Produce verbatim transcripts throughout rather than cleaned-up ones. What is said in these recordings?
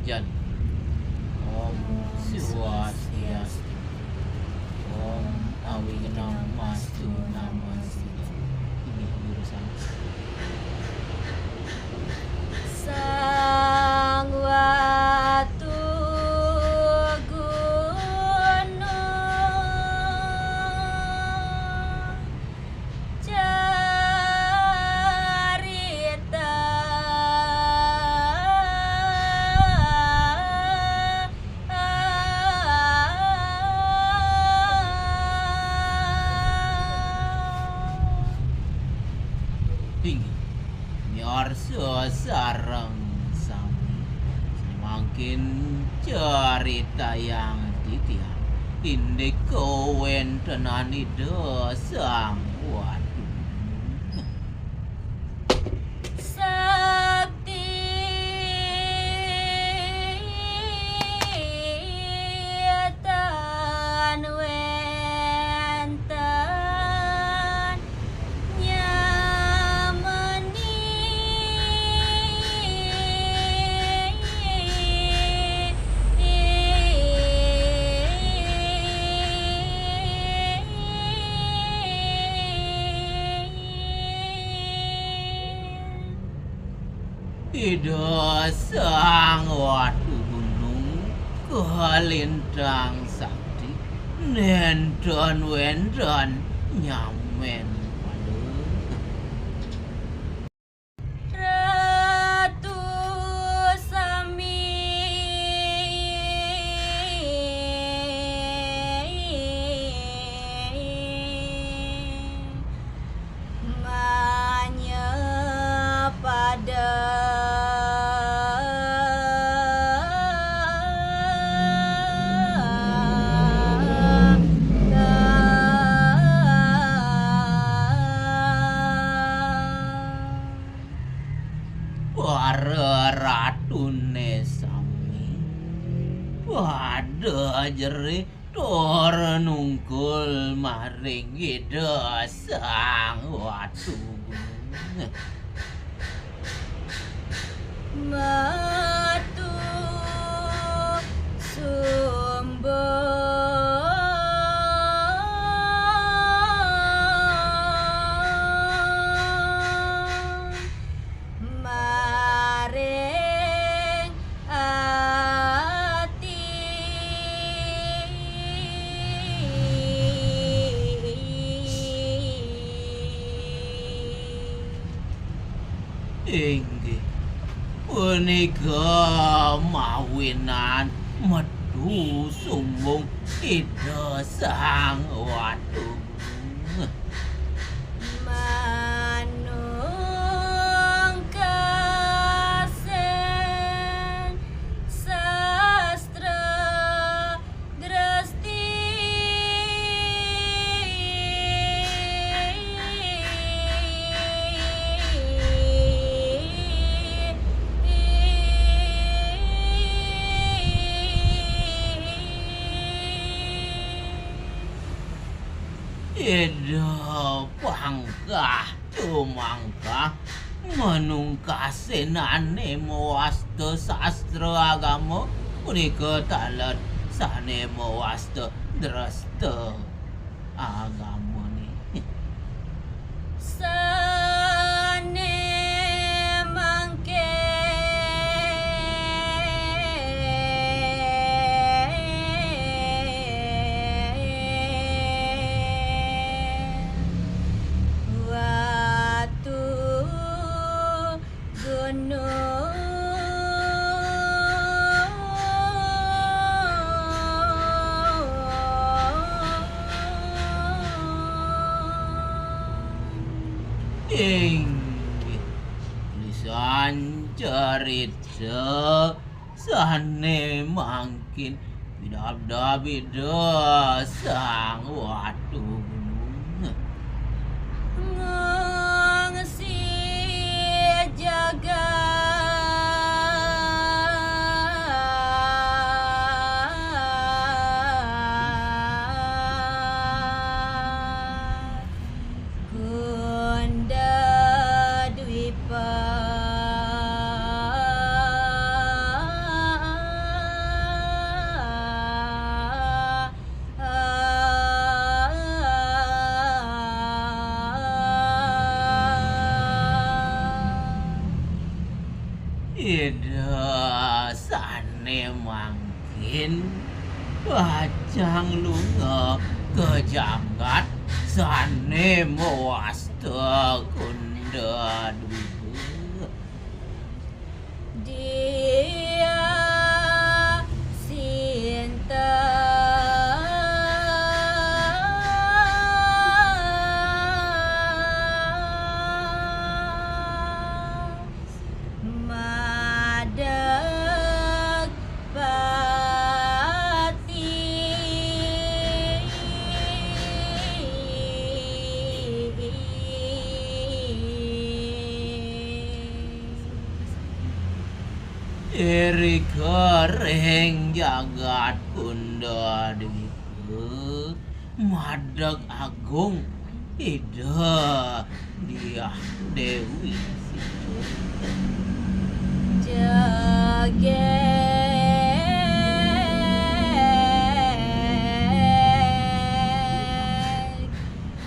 Jan. Om Swastiastu. Om Awighnam Astu Namo Sidham. Ini jurusan. Sang Watu Gunung Cerita. Inggih, miarsa sareng sami, mangkin carita yang titiang indik kawentenan Ida Sang Watu. Sakti tan wenten nyameni. Ida Sang Watu Gunung kalintang sakti, nenten wenten nyamen pada. Ratu sami manyepada. Para ratune sami pada jerih tur nungkul maring Ida Sang Watu Gunung. Matu sumba maring ati. Inggih punika mawinan metu sumbung Ida Sang Watu Gunung. Manungkasen sastra dresti. Ida pangkah tumangkah manungkasenane mawasta sastra agama punika taler sane mawasta dresta agamane. Sane mangke Watu Gunung. Inggih, tulisan carita sane mangkin pidabdab Ida Sang Watu Gunung. Ngungsi jagat Kunda Dwipa. Ida sané mangkin pacang lunga ka jagat sané mawasta Kunda Dwipa. Dia Sinta Madeg Pati. Irika ring jagat Kunda Dwipa, madeg agung Ida Diah Déwi Sinta. Jegég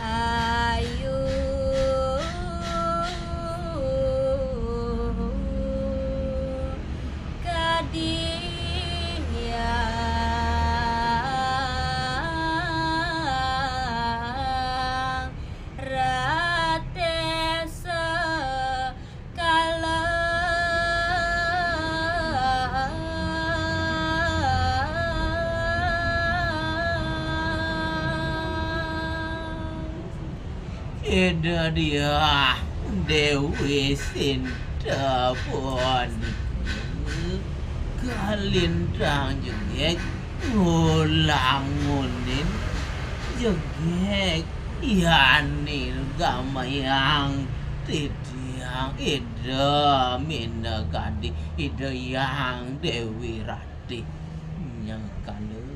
ayu kadiang ratih sekala. Ida Diah Déwi Sinta punika kalintang jegég ngulangunin jegég, yani gamayang titiang Ida minakadi Ida Hyang Déwi Ratih nyengkala.